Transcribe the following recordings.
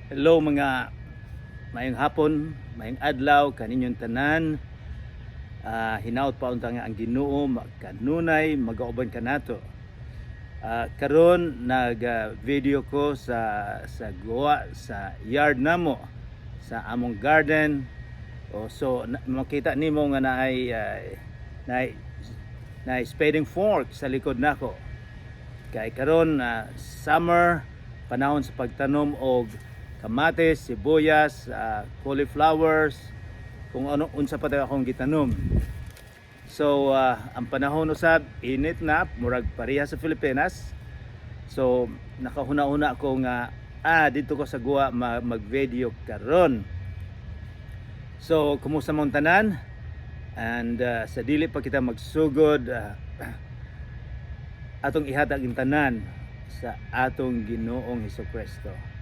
Hello mga maayong hapon, maayong adlaw kaninyong tanan. Hinaot pa unta nga ang Ginoo kanunay magauban kanato. Karon nag video ko sa guwa, sa yard namo, sa among garden. O, so na, makita nimo nga naay spading fork sa likod nako. Kay karon summer, panahon sa pagtanom og kamatis, sibuyas, cauliflowers, kung ano unsa pa tayo akong gitanom. So ang panahon usab init na, murag pareha sa Pilipinas. So nakahuna-huna ko nga didto ko sa guwa mag-video karon. So kumusta mong tanan? And sa dili pa kita magsugod, atong ihatag ang tanan sa atong Ginoong Hesukristo.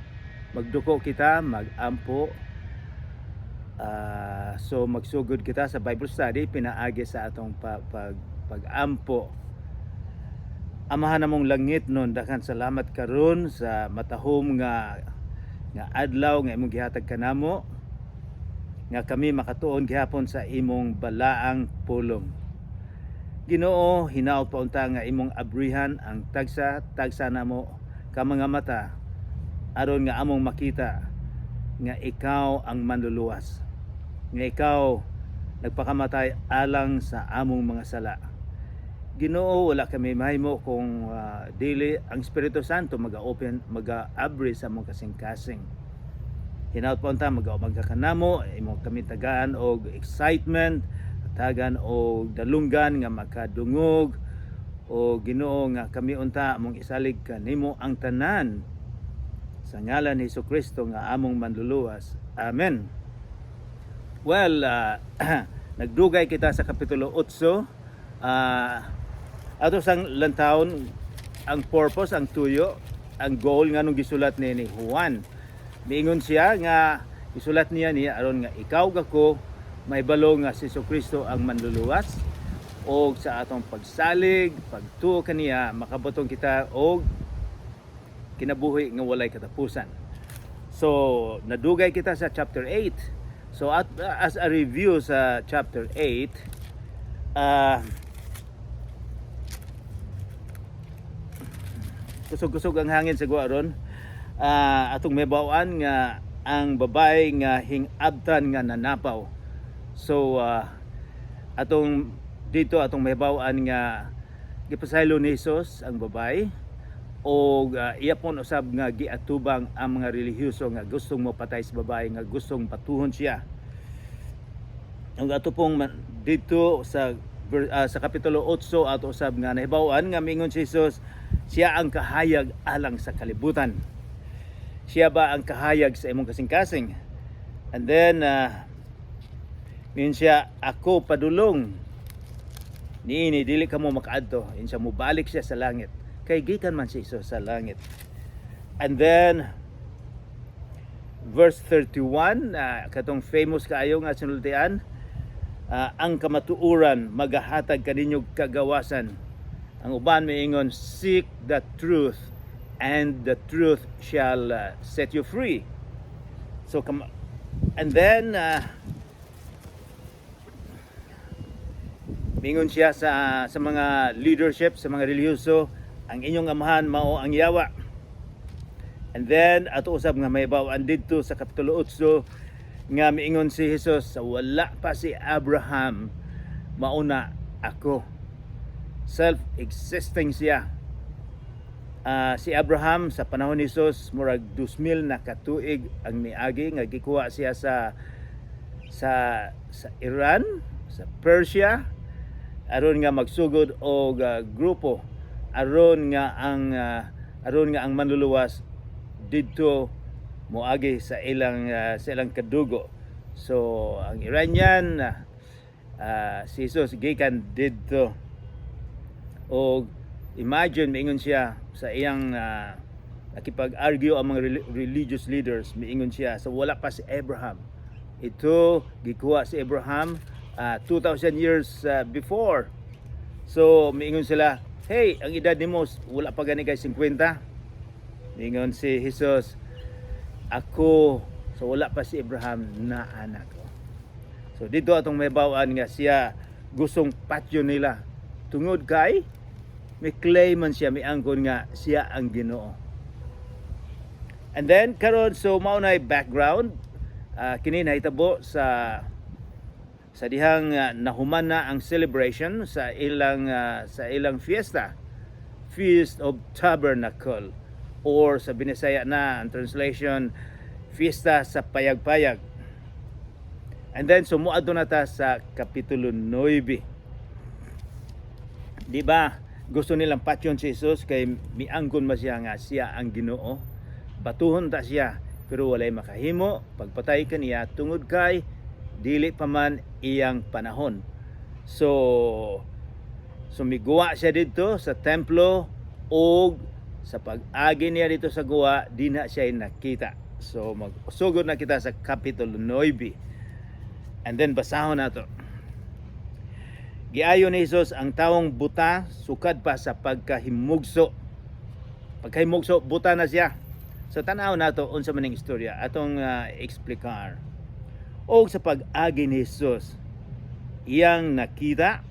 Magduko kita, magampo. So magsugod kita sa Bible study pinaagi sa atong pag-ampo. Amahan namong langit nun, daghan salamat karon sa matahom nga adlaw nga imong gihatag kanamo nga kami makatuon gihapon sa imong balaang pulong. Ginoo, hinaot pa unta nga imong abrihan ang tagsa tagsa namo ka mga mata aron nga among makita nga ikaw ang manluluwas, nga ikaw nagpakamatay alang sa among mga sala. Ginoo, wala kami mahimo kung dili ang Espiritu Santo maga-open, maga-abri sa among kasing-kasing. Hinaot pa unta magauban ka kanamo, imo kami tagaan og excitement, tagaan og dalunggan nga makadungog o Ginoo nga kami unta among isalig kanimo ang tanan sa ngalan ni Kristo nga among manluluwas. Amen. Well, nagdugay kita sa Kapitulo 8. Ato sang lantawon ang purpose, ang tuyo, ang goal nga nung gisulat ni Juan. Miingon siya nga gisulat niya niya aron nga ikaw gako mahibalo nga si Kristo ang manluluwas o sa atong pagsalig, pagtuo kaniya, makabotong kita og kinabuhi nga walay katapusan. So, nadugay kita sa chapter 8. So, as a review sa chapter 8, kusog-kusog ang hangin sa guwa ron. Atong mahibaw-an nga ang babae nga hingabtan nga nanapaw. So, atong dito atong mahibaw-an nga gipasaylo ni Jesus ang babae o iya pon usab nga giatubang ang mga relihiyoso nga gustong mopatay sa babae, nga gustong patuhon siya. Ang ato pong dito sa Kapitulo 8, ato usab nga nahibaw-an nga mingon si Jesus, siya ang kahayag alang sa kalibutan. Siya ba ang kahayag sa imong kasing-kasing? And then mingon siya, "Ako padulong niini dili kamo makaadto." In siya mobalik siya sa langit kay gikan man si Jesus sa langit. And then verse 31, katong famous kaayo nga sinultian, ang kamatuoran magahatag kaninyo kagawasan. Ang uban miingon, "Seek the truth and the truth shall set you free." So and then mingon siya sa mga leadership, sa mga relihiyoso, "Ang inyong amahan mao ang yawa." And then ato usab nga mahibaw-an didto sa Kapitulo 8 nga miingon si Jesus, "Sa wala pa si Abraham, mauna ako." Self-existing siya. Si Abraham sa panahon ni Jesus murag 2000 na katuig ang miagi nga gikuha siya sa Iran, sa Persia, aron nga magsugod og grupo aron nga ang manluluwas didto moagi sa ilang kadugo. So ang Iranian, si Jesus gikan didto. Og imagine, miingon siya sa iyang nakipag-argue ang mga religious leaders, miingon siya sa wala pa si Abraham. Ito gikuha si Abraham 2,000 years before. So miingon sila, "Hey, ang edad nimo wala pa gani kay 50." Miingon si Jesus, Ako, sa wala pa si Abraham, naa na ko. So dito atong mahibaw-an nga siya gustong patyon nila tungod kay may claim man siya, miangkon nga siya ang Ginoo. And then karon, so mao nay background. Kini nahitabo sa dihang nahuman na ang celebration sa ilang fiesta, Feast of Tabernacle, or sa Binisaya na ang translation, Fiesta sa Payag-payag. And then so moadto na ta sa kapitulo 9. Di ba gusto nilang patyon si Jesus kay miangkon man siya nga siya ang Ginoo? Batuhon ta siya, pero walay makahimo pagpatay kaniya tungod kay dili pa man iyang panahon. So sumiguwa siya didto sa templo ug sa pag-agi niya dito sa guwa, di na siya nakita. So magsugod na kita sa kapitulo 9. And then basahon nato. Giayo ni Jesus ang tawong buta sukad pa sa pagkahimugso. Pagkahimugso, buta na siya. So tan-aw nato unsa man ning istorya atong eksplikar. Og sa pag-agi ni Jesus, iyang nakita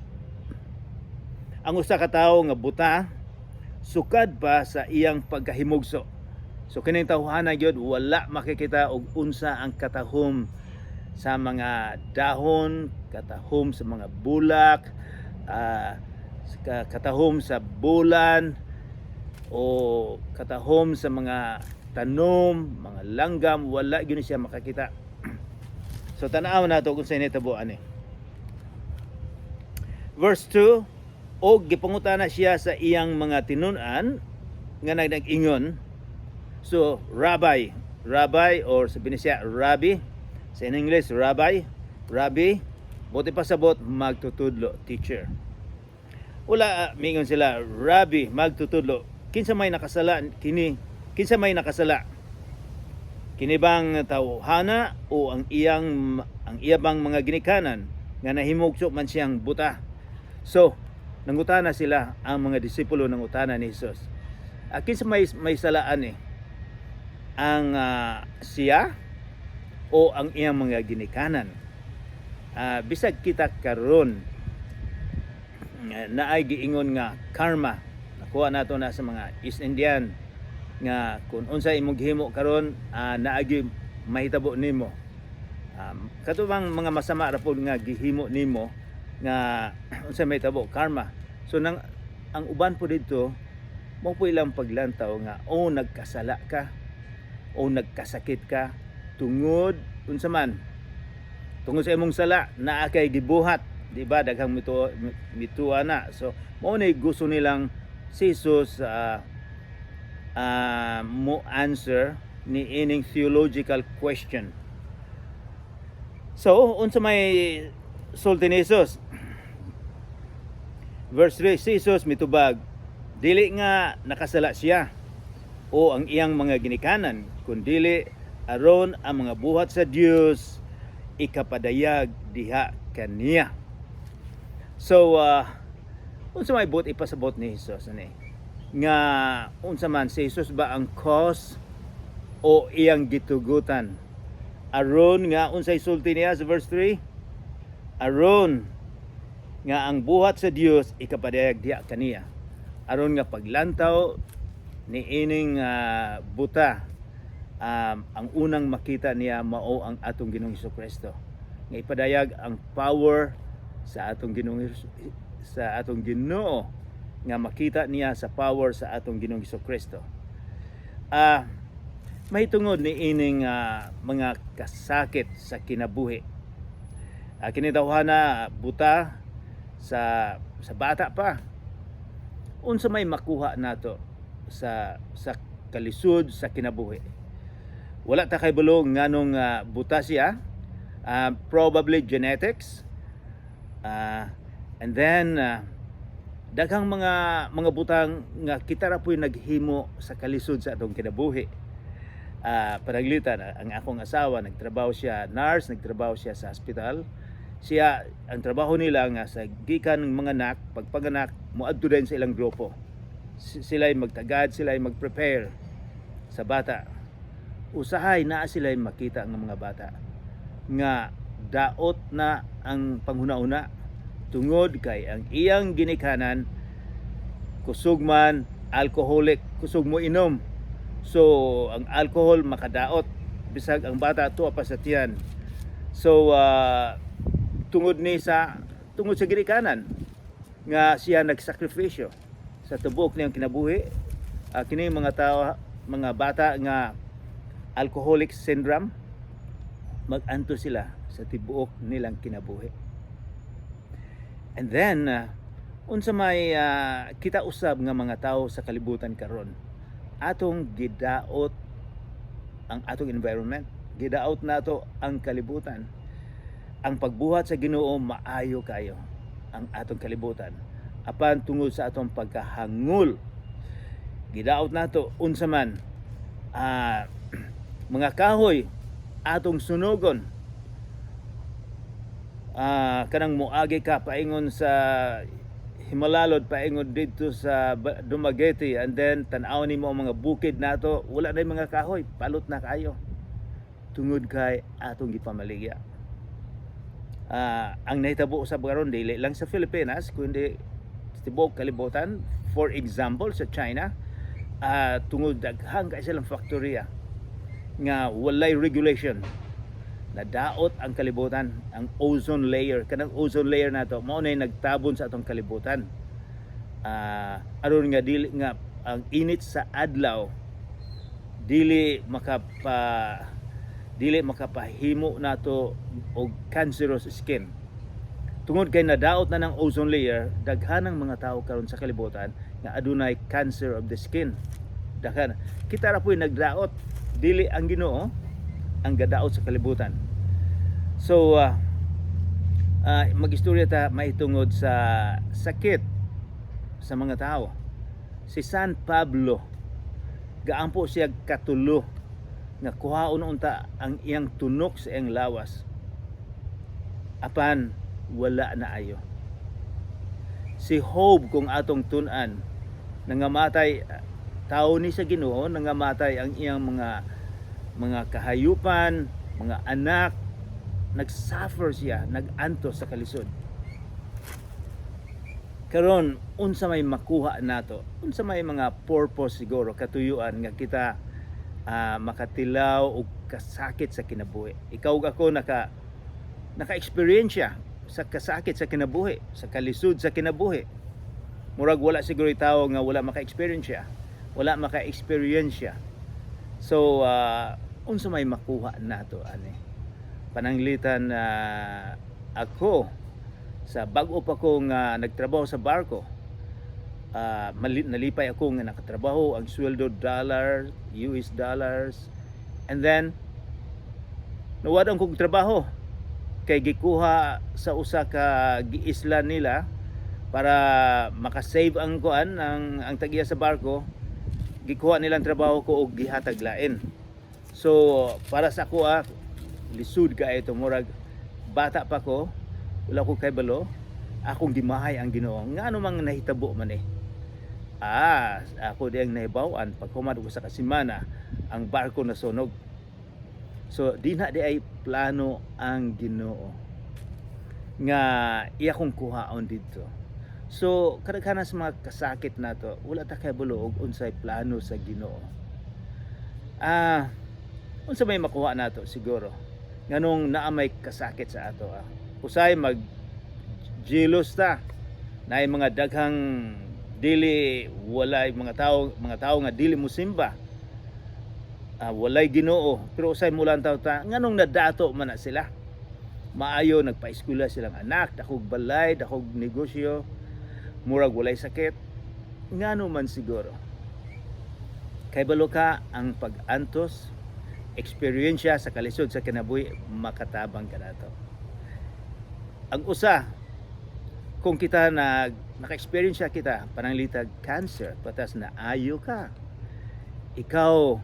ang usa ka tawo nga buta sukad pa sa iyang pagkahimugso. So kining tawhana gyud wala makikita og unsa ang katahom sa mga dahon, katahom sa mga bulak, katahom sa bulan o katahom sa mga tanom, mga langgam, wala gyud siya makakita. So tan-aw nato kung sa nitabo ani. Verse 2, og gipangutana siya sa iyang mga tinun-an nga nag-ingon. So rabbi, rabbi or sa Binisaya rabbi, sa in English rabbi, rabbi, buot ipasabot magtutudlo, teacher. Wala mingon sila, "Rabbi, magtutudlo, kinsa may nakasala kini? Kinsa may nakasala? Kini bang tawhana o ang iya bang mga ginikanan nga nahimugso man siyang buta?" So nangutana sila, ang mga disipulo nangutana ni Jesus. Kinsa may salaan eh? Ang siya o ang iyang mga ginikanan? Bisag kita karon naay giingon nga karma. Nakuha nato na sa mga East Indian nga kung unsa imong gihimo karon, naagi mahitabo nimo. Kato bang mga masama ra pod nga gihimo nimo nga unsa mahitabo, karma. So nang ang uban po dito mo po ilang paglantaw nga o nagkasala ka o nagkasakit ka tungod unsa man, tungod sa imong sala naa kay gibuhat, di ba? Daghang mituo na. So mao ni gusto nilang si Jesus mo answer ni ining theological question. So unsa may sulti ni Jesus? Verse 3, si Jesus mitubag, "Dili nga nakasala siya o ang iyang mga ginikanan, kundili aron ang mga buhat sa Dios ikapadayag diha kaniya." So unsa may buot ipasabot ni Jesus ani? Nga unsa man, si Jesus ba ang cause o iyang gitugutan? Aron nga unsay sulti niya sa verse 3? Aron nga ang buhat sa Dios ikapadayag diha kaniya. Aron nga paglantaw ni ining buta, ang unang makita niya mao ang atong Ginoong Kristo. Nga ipadayag ang power sa atong Ginoong, sa atong Ginoo, nga makita niya sa power sa atong Ginoong Kristo. Mahitungod ni ining mga kasakit sa kinabuhi. Kini tawhana buta sa bata pa. Unsa may makuha nato sa kalisod sa kinabuhi? Wala ta kaybalo nganong buta siya. Probably genetics. And then daghang mga butang nga kita ra po'y naghimo sa kalisod sa atong kinabuhi. Pananglitan ang akong asawa nagtrabaho siya nurse, nagtrabaho siya sa hospital. Siya, ang trabaho nila nga sa gikan ng mga anak, pagpanganak, moadto din sa ilang grupo. Sila ay magtagad, sila ay mag-prepare sa bata. Usahay naa sila makita nga mga bata nga daot na ang panghuna-una tungod kay ang iyang ginikanan kusog man, alcoholic, kusog mo inom. So ang alcohol makadaot bisag ang bata tuwa pa sa tiyan. So tungod sa ginikanan nga siya nagsakripisyo sa tubok niyang kinabuhi, kini mga tao, mga bata nga alcoholic syndrome, mag-anto sila sa tibuok nilang kinabuhi. And then unsa may kita usab nga mga tao sa kalibutan karon, atong gidaot ang atong environment, gidaot nato ang kalibutan. Ang pagbuhat sa Ginoo, maayo kayo ang atong kalibutan, apan tungod sa atong pagkahangol, gidaot nato. Unsa man, mga kahoy atong sunugon. Kanang muagi ka paingon sa Himalalod, paingon didto sa Dumaguete, and then tan-aw nimo ang mga bukid nato, wala na yung mga kahoy, palot na kayo tungod kay atong gipamaligya. Ang nahitabo sa karon, dili lang sa Pilipinas kundi sa tibuok kalibutan. For example, sa China, tungod daghan kay silang faktorya nga walay regulation, nadaot ang kalibutan, ang ozone layer. Kanang ozone layer nato, mao na nagtabon sa atong kalibutan aron nga dili nga ang init sa adlaw dili makapahimo nato og cancerous skin. Tungod kay nadaot na ng ozone layer, daghan ang mga tao karon sa kalibutan nga adunay cancer of the skin. Daghan. Kita ra po'y nagdaot, dili ang Ginoo ang gadaot sa kalibutan. So magistorya ta mahitungod sa sakit sa mga tao. Si San Pablo, gaampo siya katulo nga kuhaon unta ang iyang tunok sa iyang lawas, apan wala na ayo. Si Job, kung atong tun-an, nangamatay, tao ni sa Ginoo, nangamatay ang iyang mga kahayupan, mga anak, nagsuffer siya, nagantos sa kalisod. Karon, unsa may makuha nato? Unsa may mga purpose siguro, katuyuan nga kita makatilaw og kasakit sa kinabuhi? Ikaw ug ako naka-experience sa kasakit sa kinabuhi, sa kalisod sa kinabuhi. Murag wala siguro tawo nga wala maka-experience siya. Wala maka-experience siya. So, unsa may makuha nato ani? Pananglitan na ako, sa bag-o pa ko nga nagtrabaho sa barko, nalipay ako nga nakatrabaho, ang sweldo dollar, US dollars, and then nawad-an kog trabaho kay gikuha sa usa ka giisla nila para makasave ang kuan, ang tag-iya sa barko. Gikuha nilang trabaho ko og gihatag lain. So para sa ako, lisod ka ito. Murag bata pa ko, wala ko kaybalo, akong gimahay ang Ginoo, ngano mang nahitabo man eh. Ako di ang nahibaw-an, pag human ko sa kasimana, ang barko nasunog. So di na di ay plano ang Ginoo nga iya kong kuhaon didto. So kadaghanan sa mga kasakit nato, wala ta kabalo og unsay plano sa Ginoo. Unsa may makuha nato siguro nganong naa may kasakit sa ato? Usay mag jealous ta, naay mga daghang dili, walay mga tao nga dili musimba, walay Ginoo, pero usay mulantaw ta, nganong nadato man na sila, maayo nagpaeskwela silang anak, dakog balay, dakog negosyo, murag walay sakit? Ngano man siguro? Kay balo ka, ang pag-antos, eksperyensya sa kalisod sa kinabuhi, makatabang kanato. Ang usa, kung kita naka-experience siya kita pananglitag cancer, patas na ayo ka, ikaw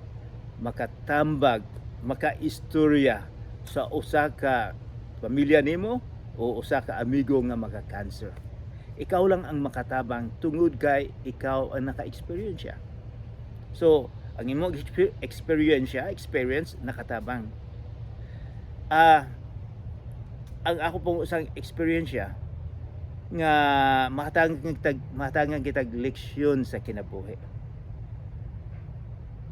makatambag, makaistorya sa usa ka pamilya nimo o usa ka amigo nga maka-cancer. Ikaw lang ang makatabang tungod kay ikaw ang naka-experience siya. So Ang imong experience nakatabang. Ang ako pong usang experience nga mahatangan kitag leksyon sa kinabuhi.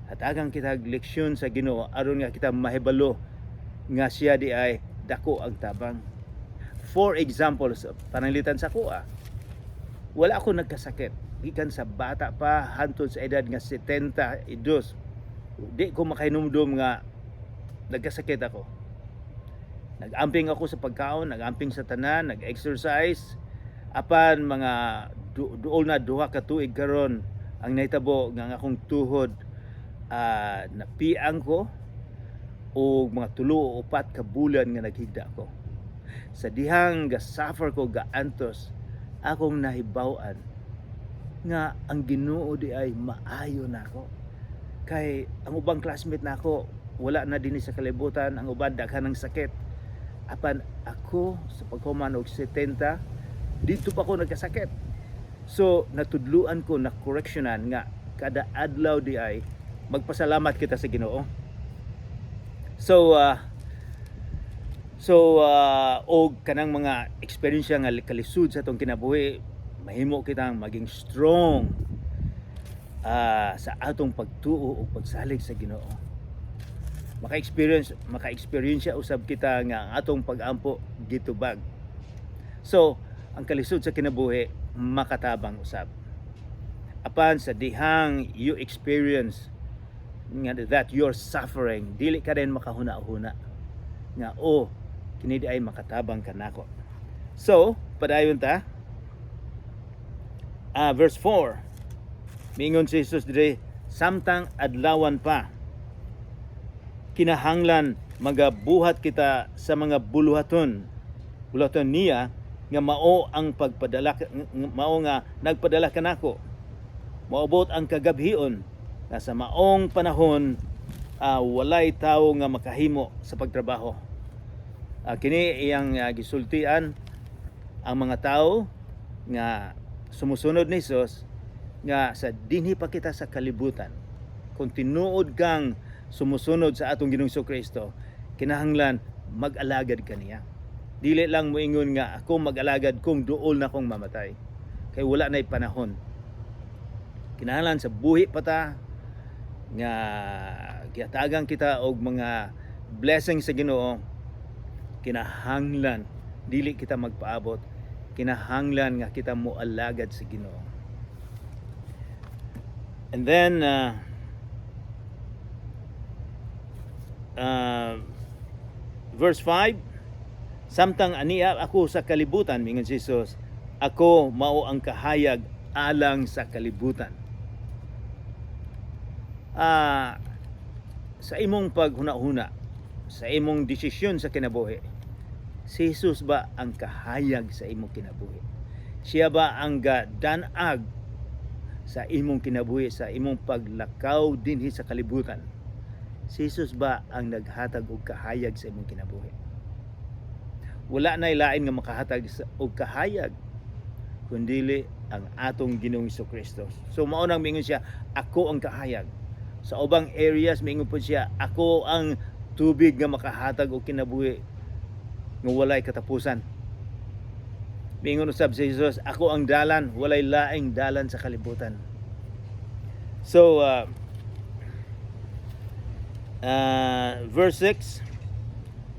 Hatagan kitag leksyon sa Ginoo aron nga kita mahibalo nga siya di ay dako ang tabang. For example, sa pananglitan sa kuha, wala ako nagkasakit. Gikan sa bata pa hantod sa edad nga 72, di ko makahinumdum nga nagkasakit ako. Nag-amping ako sa pagkaon, nag-amping sa tanan, nag-exercise. Apan mga duol na 2 ka tuig karon ang nahitabo nga ang akong tuhod, napiang ko og mga 3 o 4 ka bulan nga naghigda ko. Sa dihang ga-suffer ko, gaantos, akong nahibaw-an nga ang Ginoo di ay maayo nako. Kay ang ubang classmate nako wala na dinhi sa kalibutan, ang uban daghan ng sakit. Apan ako, sa paghuman og 70, dito pa ako nagkasakit. So natudluan ko, na correctionan nga kada adlaw di ay magpasalamat kita sa Ginoo. So og kanang mga experience nga kalisod sa atong kinabuhi, mahimo kitang maging strong sa atong pagtuo ug pagsalig sa Ginoo. Maka-experience usab kita nga ang atong pag-ampo gitubag. So, ang kalisod sa kinabuhi makatabang usab. Apan sa dihang you experience nga that you're suffering, dili ka din makahuna-huna nga, "Oh, kini di ay makatabang kanako." So, padayon ta. Verse 4. Miingon si Jesus dire, "Samtang adlawan pa, kinahanglan magabuhat kita sa mga buluhaton buluhaton niya nga mao ang pagpadala mao nga nagpadala kanako. Moabot ang kagabhion nga sa maong panahon walay tawo nga makahimo sa pagtrabaho." Kini iyang gisultian ang mga tao nga sumusunod ni Jesus nga sa dinhi pa kita sa kalibutan, kung tinuod kang sumusunod sa atong Ginoong Kristo, kinahanglan mag-alagad kaniya. Dili lang moingon nga ako mag-alagad kung duol na kong mamatay, kay wala na'y panahon. Kinahanglan sa buhi pa ta nga gihatagan kita og mga blessing sa Ginoo, kinahanglan dili kita magpaabot, kinahanglan nga kita moalagad sa Ginoo. And then verse 5, "Samtang ania ako sa kalibutan," mingon si Jesus, "ako mao ang kahayag alang sa kalibutan." Sa imong paghuna-huna, sa imong desisyon sa kinabuhi, si Jesus ba ang kahayag sa imong kinabuhi? Siya ba ang gadanag sa imong kinabuhi, sa imong paglakaw dinhi sa kalibutan? Si Jesus ba ang naghatag og kahayag sa imong kinabuhi? Wala na lain nga makahatag og kahayag kundili ang atong Ginoong Kristo. So mao nang mingon siya, "Ako ang kahayag." Sa ubang areas mingon po siya, "Ako ang tubig nga makahatag og kinabuhi nga walay katapusan." Mingon usab si Jesus, "Ako ang dalan, walay laing dalan sa kalibutan." So verse 6,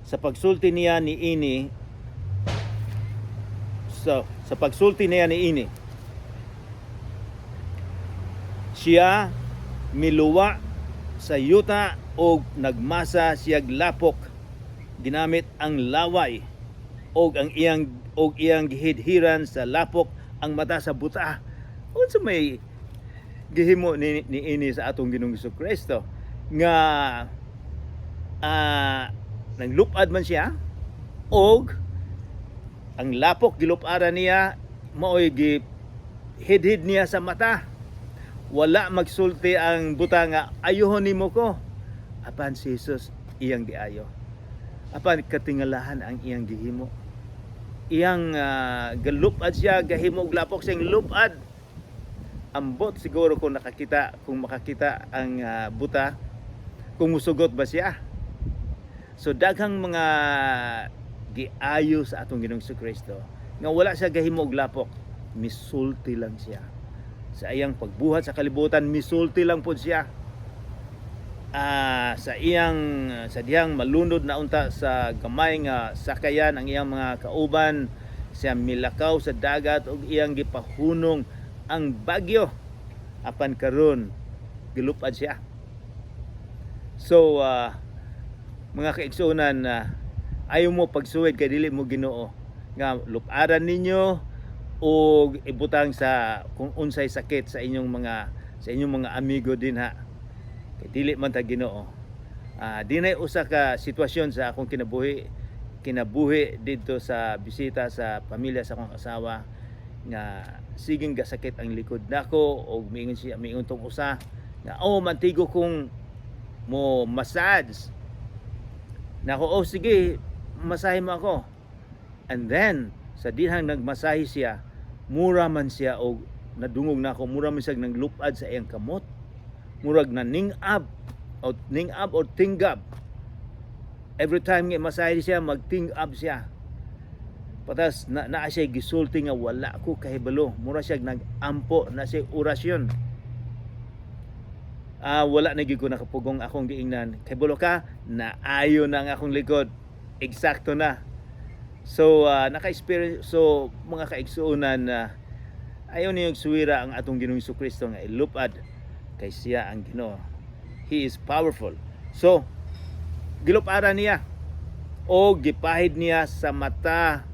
sa pagsulti niya niini, siya miluwa sa yuta og nagmasa siyag lapok ginamit ang laway og iyang gihidhiran sa lapok ang mata sa buta. Unsa may gihimo ni ini sa atong Ginoong Kristo nga naglupad man siya og ang lapok giluparan niya, maoy gihidhid niya sa mata? Wala magsulti ang buta nga, "Ayohon nimo ko." Apan si Jesus iyang giayo. Apan katingalahan ang iyang gihimo, iyang galupad siya, gahimo og lapok siyang lupad. Ambot siguro kung makakita ang buta, kung musugot ba siya. So daghang mga giayo sa atong Ginoong Kristo nga wala siya gahimo og lapok, misulti lang siya. Sa iyang pagbuhat sa kalibutan, misulti lang pod siya. Sa dihang malunod na unta sa gamay nga sakayan ang iyang mga kauban, siya milakaw sa dagat ug iyang gipahunong ang bagyo, apan karon gilupad siya. So mga kaigsuonan, ayaw mo pagsuwid kay dili mo Ginoo nga luparan ninyo o ibutang sa kung unsay sakit sa inyong mga amigo dinha kay dili man ta Ginoo. Dinay usa ka sitwasyon sa akong kinabuhi kinabuhi didto sa bisita sa pamilya sa akong asawa nga sigeng gasakit ang likod nako og miingon siya, miingon tong usa nga, "Oh, mantigo kong mo massage nako." "Oh, sige, masahe mo ako." And then sa dihang nagmasahe siya, mura man siya og nadungog nako, mura man siya naglupad sa iyang kamot, murag na ningab o ningab o tinggab. Every time nga masahe siya, magtingab siya. Patas na naa siya gisulti nga wala ko kahibalo. Mura siya nagampo na siya orasyon. Wala na gyud ko nakapugong akong giingnan, "Kahibalo ka, naayo na ang akong likod, eksakto na." So naka-experience. So mga kaigsuonan na ayaw niyong suwira ang atong Ginoong Kristo nga ilupad kay siya ang Ginoo. He is powerful. So giluparan niya o gipahid niya sa mata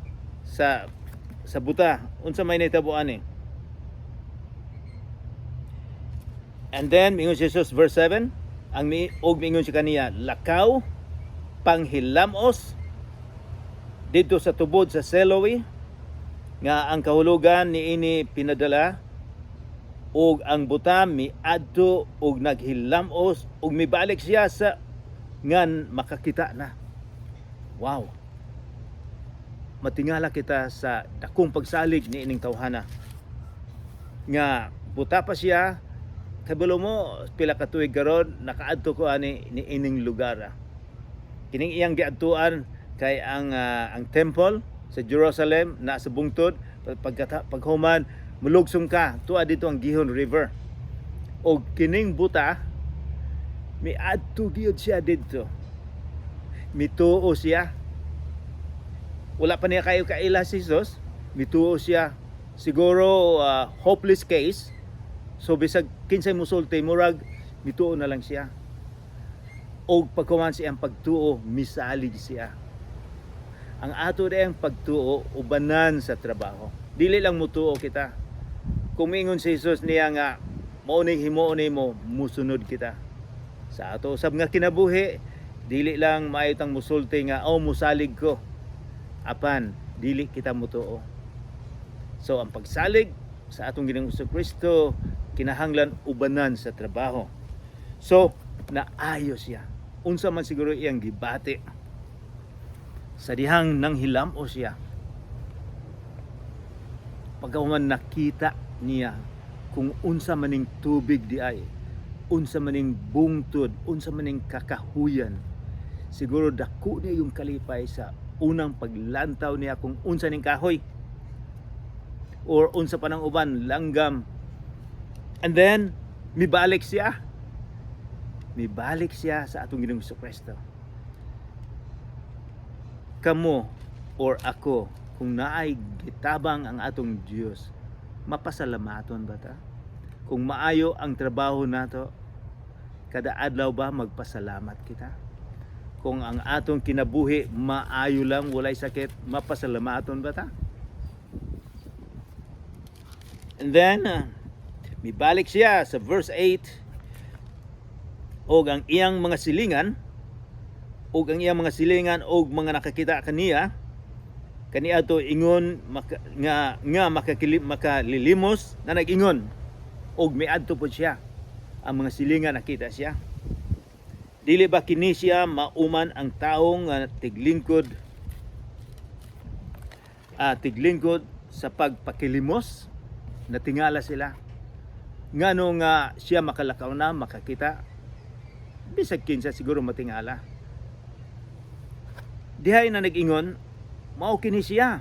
sa buta. Unsa may nahitabo ani? And then mingon si Jesus, verse 7, ang mi og mingon siya kaniya, "Lakaw, panghilamos didto sa tubod sa Siloe," nga ang kahulugan niini "pinadala". Ug ang buta miadto ug naghilamos ug mibalik siya sa ngan makakita na. Wow, matingala kita sa dakong pagsalig ni ining tawhana nga buta pa siya. Kabalo mo, pila ka tuig karon nakaadto ko ani ni ining lugar. Kining iyang giadtuan kay ang temple sa Jerusalem na sa bungtod. Pagkata paghuman, mulugsong ka tuwa dito ang Gihon River. Og kining buta miadto gyud siya didto, mituo siya. Wala pa niya kayo kaila si Jesus, mituo siya. Siguro hopeless case, so bisag kinsay musulti, murag mituo na lang siya. Og pagkuman siyang pagtuo, misalig siya. Ang ato ang pagtuo ubanan sa trabaho. Dili lang mutuo kita. Kung miingon si Jesus niya nga mao ning himuon nimo, musunod kita. Sa ato usab nga kinabuhi, dili lang maayo tang musulti nga, "Oh, musalig ko," apan dili kita mutuo. So ang pagsalig sa atong Ginoong Kristo kinahanglan ubanan sa trabaho. So naayo siya. Unsa man siguro iyang gibati sa dihang nang hilamo siya, pagkahuman nakita niya kung unsa maning tubig di ay, unsa maning bungtod, unsa maning kakahuyan? Siguro dako niya yung kalipay sa unang paglantaw niya kung unsa ning kahoy or unsa pa ng uban, langgam. And then mibalik siya, mibalik siya sa atong Ginoong Kristo. Kamo or ako, kung naay gitabang ang atong Dios, mapasalamaton ba ta? Kung maayo ang trabaho nato, kada adlaw ba magpasalamat kita? Kung ang atong kinabuhi maayo lang, walay sakit, mapasalamaton ba ta? And then mibalik siya sa verse 8, og ang iyang mga silingan og mga nakakita kaniya kaniadto ingon maka, nga nga makalilimos na nag-ingon og miadto pod siya. Ang mga silingan nakita siya. "Dili ba kini siya mauman ang taong nga tiglingkod sa pagpakilimos?" Natingala sila. Ngano nga siya makalakaw na, makakita? Bisag kinsa siguro matingala. Dihay na nag-ingon, "Mao kini siya."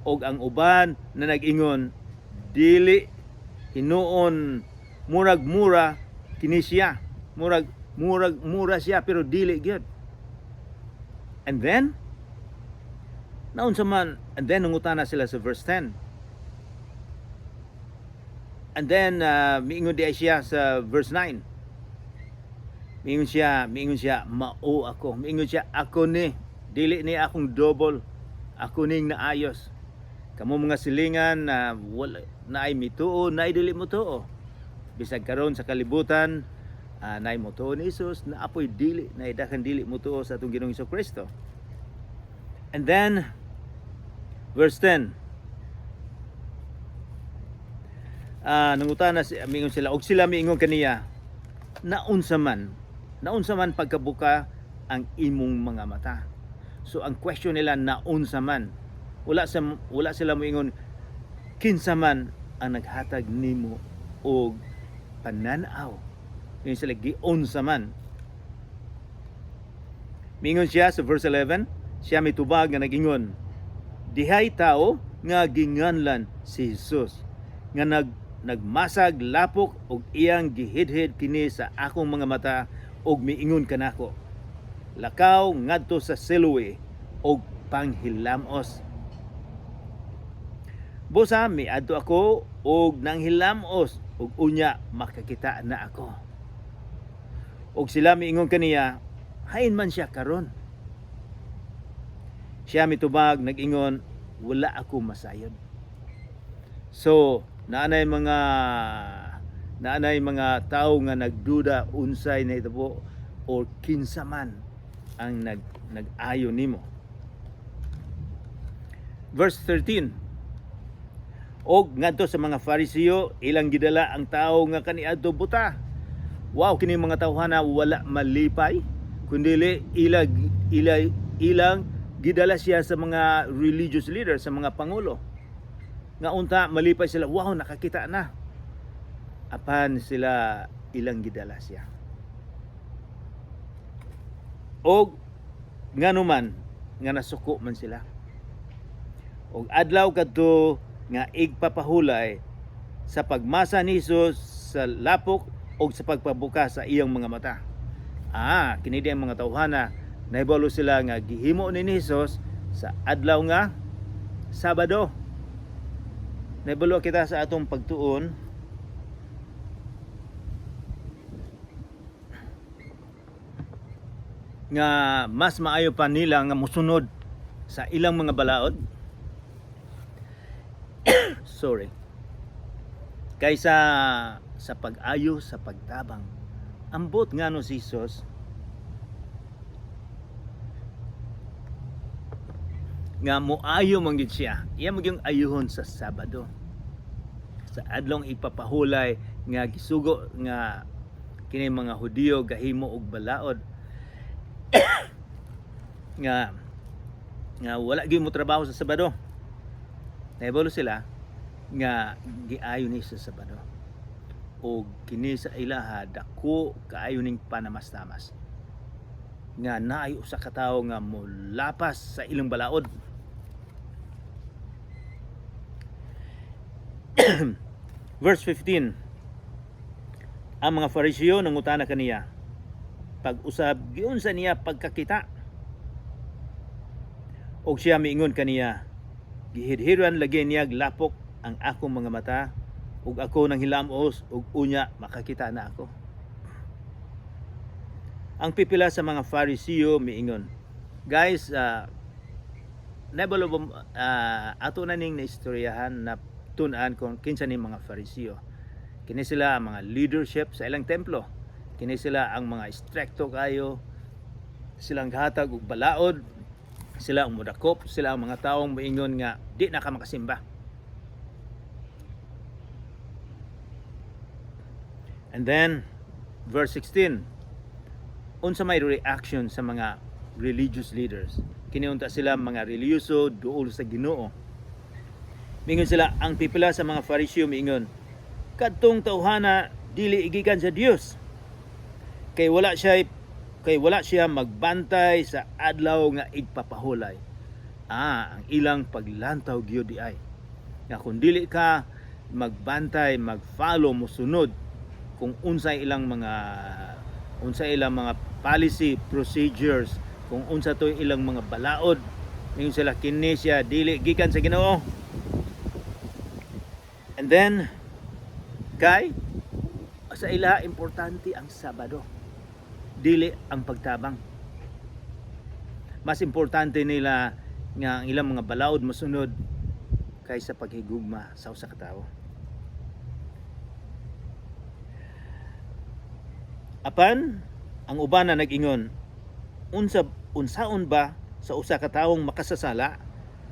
Og ang uban na nag-ingon, "Dili hinuon, murag mura kini siya." Murag murag mura siya pero dili gyud. And then naunsa man, and then nangutana sila sa verse 10. And then miingon di siya sa verse 9. Miingon siya, "Mao ako." Miingon siya, "Ako ni, dili ni akong double. Ako ning naayos." Kamo mga silingan na wala naay mituo, naay dili motuo. Bisag karon sa kalibutan, naay motuo ni Jesus, naa poy dili, naay daghan dili motuo sa atong Ginoong Kristo. And then verse 10. Nangutana si miingon sila og sila miingon kaniya, Naunsa man pagkabuka ang imong mga mata?" So ang question nila, "Naunsa man?" Wala sila moingon, "Kinsa man ang naghatag nimo og pananaw?" Ingon sila, "Giunsa man?" Mingon siya sa verse 11, siya mitubag nga nagingon, "Dihay tao nga ginganlan si Jesus nga nagmasag lapok og iyang gihidhid kini sa akong mga mata og miingon kanako, 'Lakaw ngadto sa Siloe og panghilamos.' Busa miadto ako og nanghilamos ug unya makakita na ako." Og sila miingon kaniya, "Hain man siya karon?" Siya mitubag nag-ingon, "Wala ako masayod." So, naanay mga tao nga nagduda unsay nahitabo or kinsa man ang nag-ayo nimo. Verse 13. Og ngadto sa mga Fariseo ilang gidala ang tawo nga kaniadto buta. Wow, kini mga tawhana wala malipay kundili ila ila ilang gidala siya sa mga religious leaders, sa mga pangulo. Nga unta malipay sila, wow, nakakita na. Apan sila ilang gidala siya. Og ngano man nga nasuko man sila. Og adlaw kadto nga igpapahulay sa pagmasa ni Jesus sa lapok og sa pagpabuka sa iyang mga mata. Kini di ang mga tawhana, nahibalo sila nga gihimo ni Jesus sa adlaw nga Sabado. Nahibalo kita sa atong pagtuon nga mas maayo pa nila nga mosunod sa ilang mga balaod, sorry, kaysa sa pag-ayo, sa pagtabang. Ambot ngano si Jesus nga moayo man gid siya, iya mo gyung ayuhon sa Sabado, sa adlong ipapahulay nga gisugo nga kini mga Hudiyo gahimo og balaod nga wala gyud mo trabaho sa Sabado. Nahibalo sila nga giayo ni sa Sabado og kini sa ilaha dako kaayo ning panamastamas nga naay usa ka tawo nga molapas sa ilang balaod. Verse 15. Ang mga Fariseo nangutana kaniya pag-usab giunsa niya pagkakita. Og siya miingon kaniya, "Gihidhiran lagi niya lapok ang akong mga mata ug ako nang hilamos ug unya makakita na ako." Ang pipila sa mga Fariseo miingon, guys, nabalo ba, ato na ning naistoryahan na tun-an kung kinsa ni mga Fariseo. Kini sila ang mga leadership sa ilang templo. Kini sila ang mga istrikto kayo. Silang hatag og balaod. Sila ang mudakop, sila ang mga taong moingon nga di na ka makasimba. And then verse 16. Unsa may reaction sa mga religious leaders? Kini unta sila mga relihiyoso duol sa Ginoo. Mingon sila, ang pipila sa mga Fariseo miingon, Kadtong tawhana dili gikan sa Dios. Kay wala siya magbantay sa adlaw nga igpapahulay. Ang ilang paglantaw gyud di ay nga kung dili ka magbantay, mag-follow, mosunod kung unsay ilang mga policy procedures, kung unsa to ilang mga balaod, ingon sila, kini siya dili gikan sa Ginoo. And then kay sa ila importante ang Sabado, dili ang pagtabang. Mas importante nila nga ang ilang mga balaod mosunod kaysa paghigugma sa usa ka tawo. Apan ang uban na nag-ingon, unsa unsaon ba sa usa ka tawong makasasala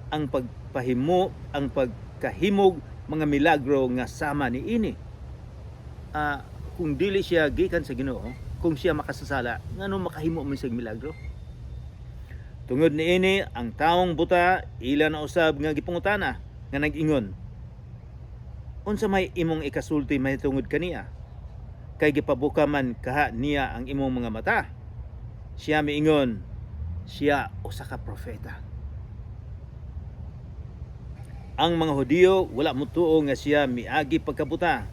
ang pagpahimo ang pagkahimog mga milagro nga sama niini? Kung dili siya gikan sa Ginoo, kung siya makasasala, ngano makahimo man siya milagro? Tungod niini, ang taong buta ila na usab nga gipangutana nga nag-ingon, "Unsa may imong ikasulti mahitungod kaniya? Kay gipabuka man kaha niya ang imong mga mata." Siya miingon, "Siya usa ka propeta." Ang mga Hudiyo wala motuo nga siya miagi pagkabuta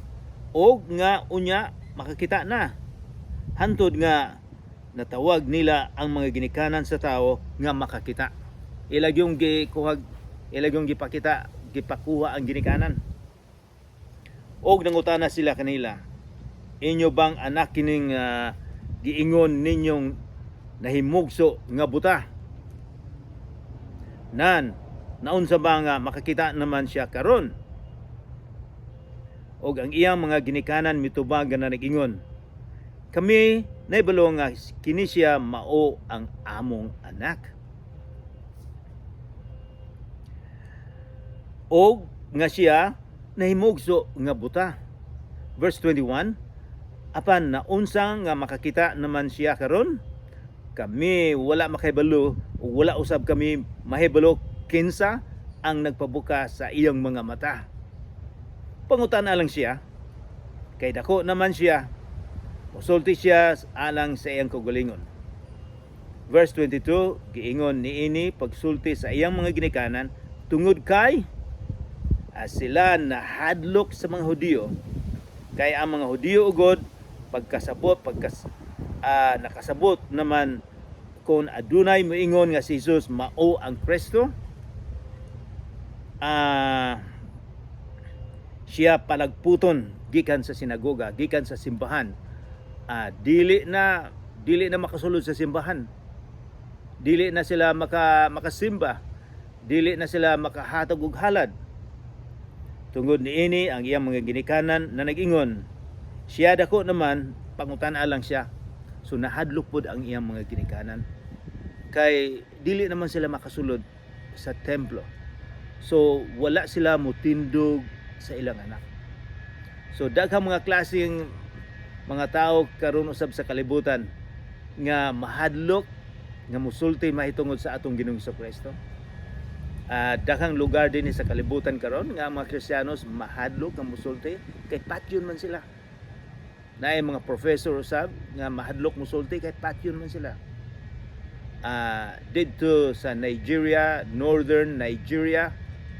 og nga unya makakita na, hantod nga natawag nila ang mga ginikanan sa tao nga makakita. Ilag yung gikuhag, ilag yung gipakita, gipakuha ang ginikanan. Og nangutana sila kanila, "Inyo bang anak kining giingon ninyong nahimugso nga buta? Nan, naunsa ba nga makakita naman siya karon?" Og ang iyang mga ginikanan mitubag nga nag-ingon, "Kami naibalo nga kini siya mao ang among anak og nga siya nahimugso nga buta." Verse 21, "Apan naunsa nga makakita naman siya karon, kami wala makahibalo ug wala usab kami mahibalo kinsa ang nagpabuka sa iyang mga mata. Pangutana lang siya, kay dako naman siya, musulti siya alang sa iyang kaugalingon." Verse 22, giingon niini pagsulti sa iyang mga ginikanan tungod kay sila nahadlok sa mga Hudiyo, kay ang mga Hudiyo ugod pagkasabot pagkas nakasabot naman kung adunay moingon nga si Jesus mao ang Kristo, siya palagputon gikan sa sinagoga, gikan sa simbahan. Dili na makasulod sa simbahan, dili na sila makasimba, dili na sila makahatag og halad. Tungod niini ang iyang mga ginikanan na nag-ingon, "Siya dako naman, pangutana lang siya." So nahadlok pod ang iyang mga ginikanan kay dili naman sila makasulod sa templo. So wala sila mutindog sa ilang anak. So daghang mga klaseng mga tao karon usab sa kalibutan nga mahadlok nga musulti mahitungod sa atong Ginoong Kristo. Daghang lugar din sa kalibutan karon nga ang mga Kristiyanos mahadlok nga musulti kay patyon man sila. Naay mga professor usab nga mahadlok musulti kay patyon man sila. Didto sa Nigeria, Northern Nigeria,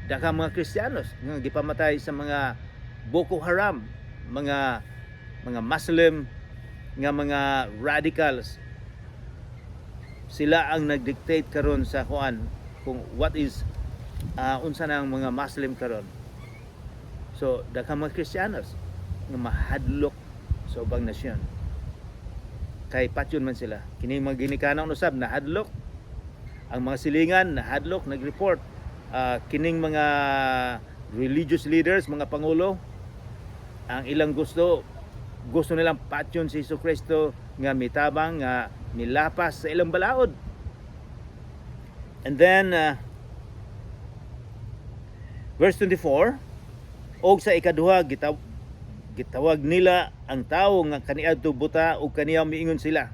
daghang mga Kristiyanos nga gipamatay sa mga Boko Haram, mga Muslim nga mga radicals. Sila ang nag-dictate karon sa kuan kung what is unsa na ang mga Muslim karon. So daghang mga Kristiyanos nga mahadlok sa ubang nasyon kay patyon man sila. Kini mga ginikanan usab nahadlok, ang mga silingan nahadlok, nag-report. Kining mga religious leaders, mga pangulo, ang ilang gusto gusto nilang patyon si Hesus Kristo nga mitabang, nga milapas sa ilang balaod. And then verse 24, og sa ikaduha gitawag nila ang tawo nga kaniadto buta ug kaniya miingon sila.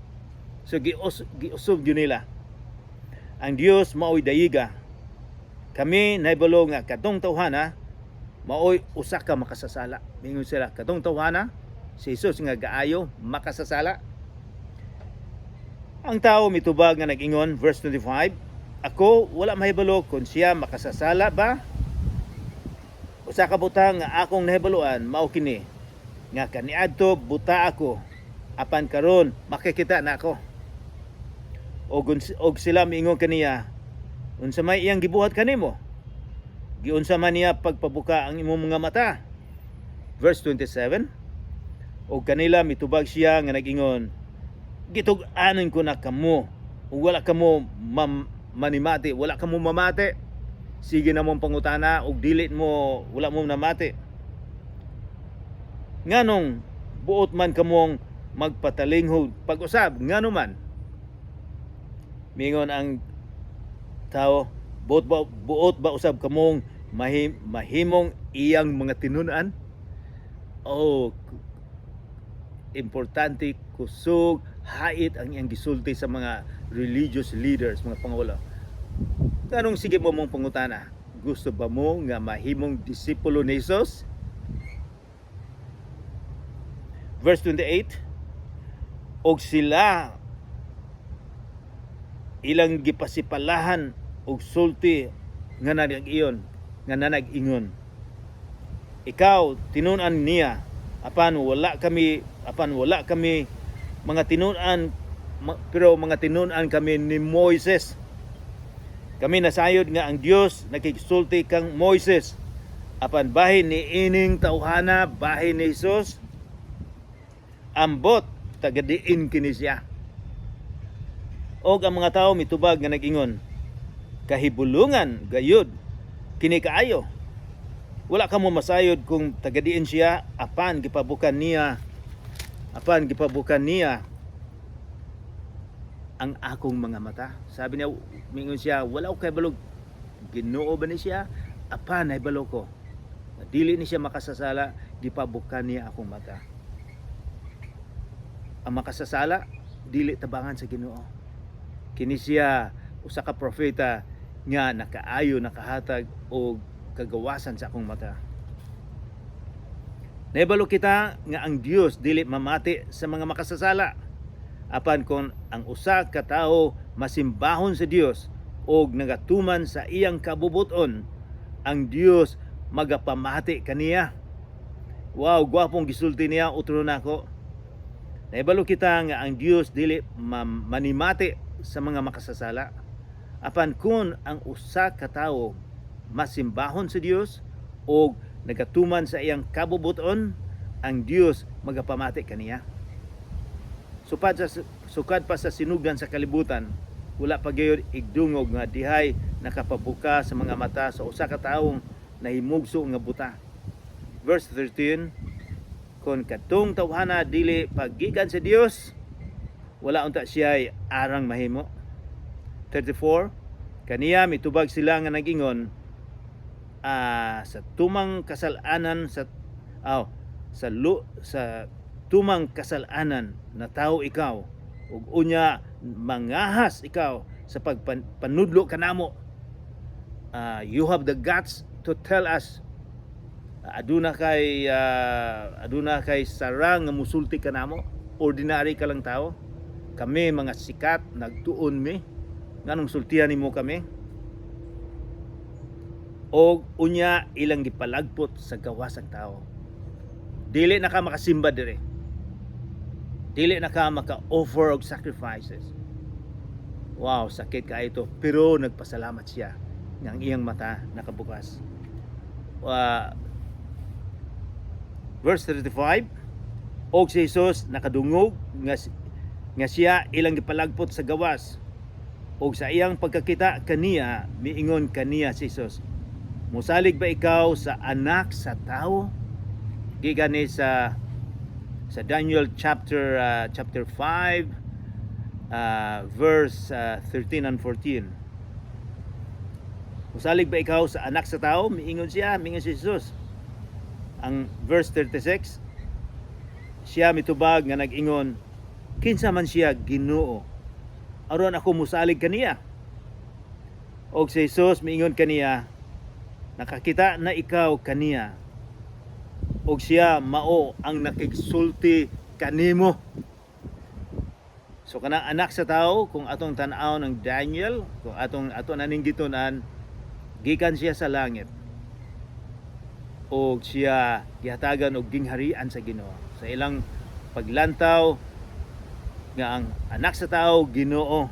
So giusob gyud nila, "Ang Dios maoy dayiga. Kami nahibalo nga katong tawhana Maoy usa ka makasasala. Mingon sila, katong tawhana, si Jesus nga gaayo, makasasala. Ang tao mitubag nga nag-ingon, verse 25, "Ako wala mahibalo kung siya makasasala ba. Usa ka butang nga akong nahibaluan mao kini, nga kaniadto buta ako, apan karon makikita na ako." Og sila miingon kaniya, "Unsa may iyang gibuhat kanimo? Giunsa man niya pagpabuka ang imong mga mata?" Verse 27, og kanila mitubag siya nga nag-ingon, "Gitug-anan ko na kamo ug wala kamo manimati, wala kamo mamati. Sige na mong pangutana ug dili mo, wala mo namati. Nganong buot man kamong magpatalinghog pag-usab? Ngano man?" Mingon ang tao, "Buot ba usab kamong mahimong iyang mga tinun-an?" Oh, importante, kusog, hait ang iyang gisulti sa mga religious leaders, mga pangulo. "Nganong sige mo mong pangutana? Gusto ba mo nga mahimong disipulo ni Jesus?" Verse 28, og sila ilang gipasipalahan og sulti nga nag-iyon nga nanag-ingon, "Ikaw tinun-an niya, apan wala kami mga tinun-an, pero mga tinun-an kami ni Moises. Kami nasayod nga ang Dios nakigsulti kang Moises, apan bahin ni ining tawhana, bahin ni Jesus, ambot tagadiin kini siya." Og ang mga tao mitubag nga nag-ingon, "Kahibulungan gayud kini kaayo. Wala kamo masayod kung tagadiin siya, apan gipabukan niya ang akong mga mata." Sabi niya, mingon siya, "Wala ko kahibalo, Ginoo ba ni siya, apan nahibalo ko dili ni siya makasasala, gipabukan niya akong mata." Ang makasasala dili tabangan sa Ginoo. Kini siya usa ka propeta nga nakaayo, nakahatag og kagawasan sa akong mata. Nahibalo kita nga ang Dios dili mamati sa mga makasasala. Apan kon ang usa ka tawo masimbahon sa Dios og nagatuman sa iyang kabubuton, ang Dios magapamati kaniya. Wow, gwapong gisulti niya utro nako. Nahibalo kita nga ang Dios dili manimati sa mga makasasala. Apan kun ang usa ka tawo masimbahon sa Dios og nagatuman sa iyang kabubuton, ang Dios magapamati kaniya. Sukad pa sa sinugdan sa kalibutan, wala pa gayud igdungog nga dihay nakapabuka sa mga mata sa usa ka taong nahimugso nga buta. Verse 13, "Kon katong tawhana dili paggikan sa Dios, wala unta siya arang mahimo." 34, kaniya mitubag sila nga nagingon, "Sa tumang kasalanan na tao ikaw ug unya mangahas ikaw sa pagpanudlo kanamo. You have the guts to tell us. Aduna kay sarang nga musulti kanamo. Ordinary ka lang tao. Kami mga sikat, nagtuon mi. Nganong sultihan nimo kami?" Og unya ilang gipalagpot sa gawas ang tao. "Dili na ka makasimba dire. Dili na ka maka-offer og sacrifices." Wow, sakit ka ito. Pero nagpasalamat siya nga ang iyang mata nakabukas. Verse 35, og si Jesus nakadungog nga siya ilang gipalagpot sa gawas. Og sa iyang pagkakita kaniya, miingon kaniya si Jesus, "Musalig ba ikaw sa Anak sa Tao?" Gikan ni sa Daniel chapter 5 verse 13 and 14. "Musalig ba ikaw sa Anak sa Tao?" Miingon siya, miingon si Jesus. Ang verse 36, siya mitubag nga nag-ingon, "Kinsa man siya, Ginoo, aron ako musalig kaniya?" Og si Jesus miingon kaniya, Nakakita na ikaw kaniya ug siya mao ang nakigsulti kanimo. So kanang anak sa tao, kung atong tan-aw ng Daniel, kung atong ato naning gitun-an, gikan siya sa langit og siya gihatagan og gingharian sa Ginoo. Sa ilang paglantaw nga ang anak sa tao Ginoo.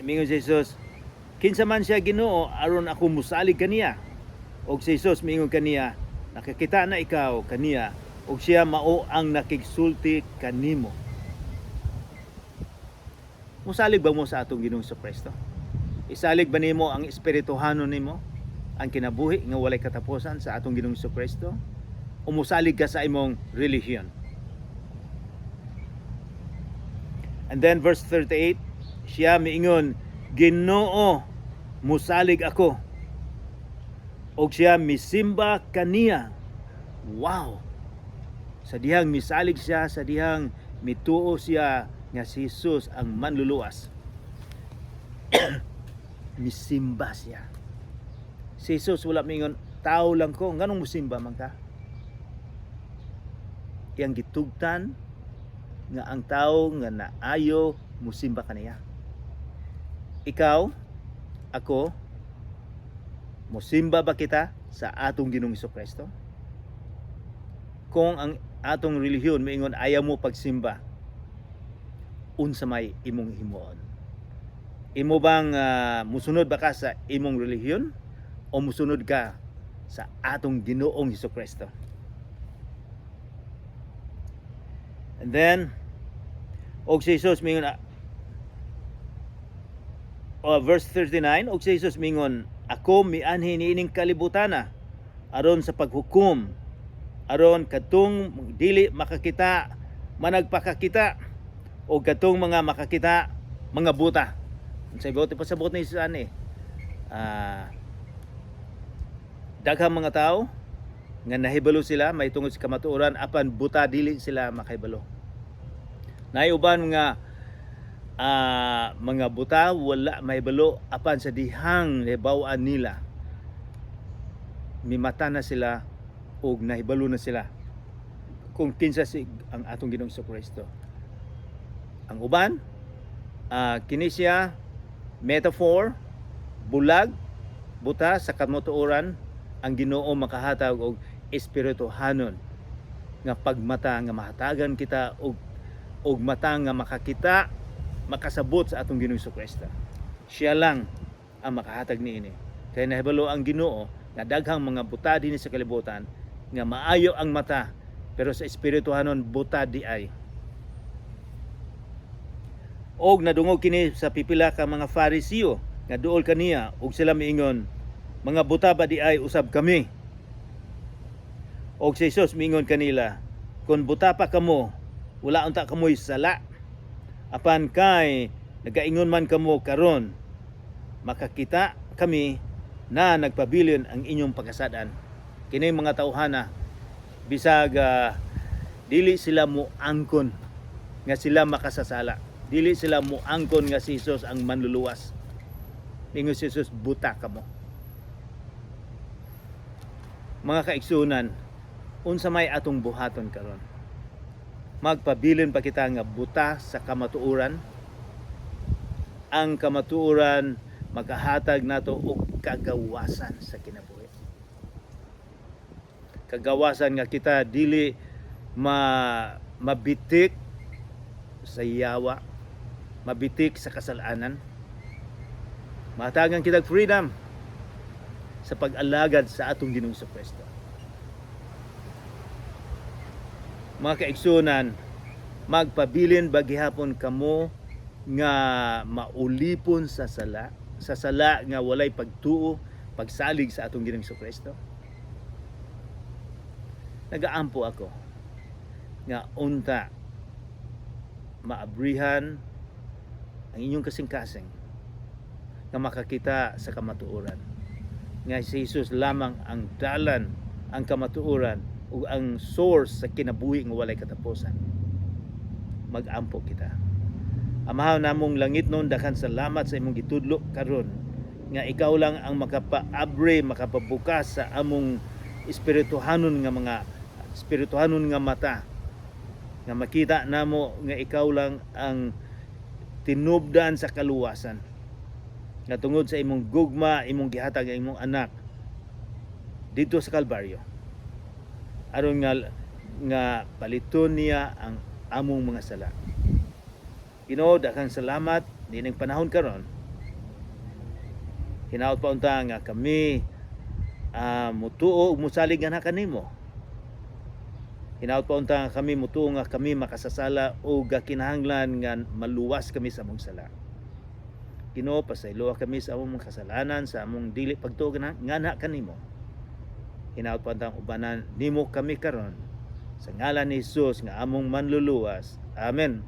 Mingon si Jesus, "Kinsa man siya, Ginoo, aron ako musalig kaniya?" Og si Jesus mingon kaniya, "Nakakita na ikaw kaniya ug siya mao ang nakigsulti kanimo." Musalig ba mo sa atong Ginoong Kristo? Isalig ba nimo ang espirituhanon nimo, ang kinabuhi nga walay katapusan sa atong Ginoong Kristo? O musalig ka sa imong relihiyon? And then verse 38, siya miingon, "Ginoo, musalig ako." Og siya misimba kaniya. Wow! Sa dihang misalig siya, sa dihang mituo siya nga si Jesus ang manluluwas, misimba siya. Si Jesus wala mingon, "Tao lang ko, nganong musimba man ka?" Iyang gitugtan nga ang tao nga naayo musimba kaniya. Ikaw, ako, musimba ba kita sa atong Ginoong Kristo? Kung ang atong relihiyon moingon ayaw mo pagsimba, unsa may imong himuon? Imo bang musunod ba ka sa imong relihiyon o musunod ka sa atong Ginoong Kristo? And then, og si Jesus mingon, verse 39, og si Jesus mingon, "Ako mianhi niining kalibutana aron sa paghukom, aron kadtong dili makakita managpakakita o kadtong mga makakita mga buta." Unsay buot pasabot ni Jesus ani? Daghang mga tao nga nahibalo sila may tungod sa kamatuoran, apan buta, dili sila makahibalo. Naay uban nga mga buta, wala mahibalo, apan sa dihang nahibaw-an nila, mimata na sila ug nahibalo na sila kung kinsa si ang atong Ginoong Kristo. Ang uban, kini siya metaphor, bulag, buta sa kamatuoran. Ang Ginoo makahatag og espirituhanon nga pagmata, nga mahatagan kita og mata nga makakita, makasabot sa atong Ginoong Kristo. Siya lang ang makahatag niini. Kay nahibalo ang Ginoo nga daghang mga buta dinhi sa kalibutan nga maayo ang mata pero sa espirituhanon buta di ay. Og nadungog kini sa pipila ka mga Fariseo nga duol kaniya, ug sila miingon, "Mga buta ba di ay usab kami?" Og si Jesus miingon kanila, "Kung buta pa kamo, wala unta kamoy sala. Apan kay nagaingon man kamo karon, 'Makakita kami,' na nagpabilin ang inyong pagkasad-an." Kini mga tawhana, bisag dili sila moangkon nga sila makasasala. Dili sila moangkon nga si Jesus ang manluluwas. Ingon si Jesus, "Buta kamo." Mga kaigsunan, unsa may atong buhaton karon? Magpabilin pa kita nga buta sa kamatuoran? Ang kamatuoran makahatag nato og kagawasan sa kinabuhi. Kagawasan nga kita dili mabitik sa yawa, mabitik sa kasalanan. Mahatagan kita freedom sa pag-alagad sa atong Ginoong Kristo. Mga kaigsunan, magpabilin ba gihapon kamo nga maulipon sa sala nga walay pagtuo, pagsalig sa atong Ginoong Kristo? Nagaampo ako nga unta maabrihan ang inyong kasing-kasing nga makakita sa kamatuoran nga si Jesus lamang ang dalan, ang kamatuoran ug ang source sa kinabuhi nga walay katapusan. Magampo kita. Amahan namong langitnon, daghan salamat sa imong gitudlo karon. Nga ikaw lang ang makapaabri, makapabukas sa among espirituhanon nga mga espirituhanon nga mata nga makita namo nga ikaw lang ang tinubdan sa kaluwasan. Nga tungod sa imong gugma, imong gihatag ang imong anak dito sa Kalbaryo aron nga paliton niya ang among mga sala. Ginoo, daghang salamat niining panahon karon. Hinaot pa unta nga kami mutuo ug musalig nga kanimo. Hinaot pa unta nga kami mutuo nga kami makasasala ug kinahanglan nga maluwas kami sa among sala. Ginoo, pasayloa kami sa among mga kasalanan, sa among dili pagtuo nganha kanimo. Hinaot pa untang ubanan nimo kami karon. Sa ngalan ni Jesus nga among manluluwas. Amen.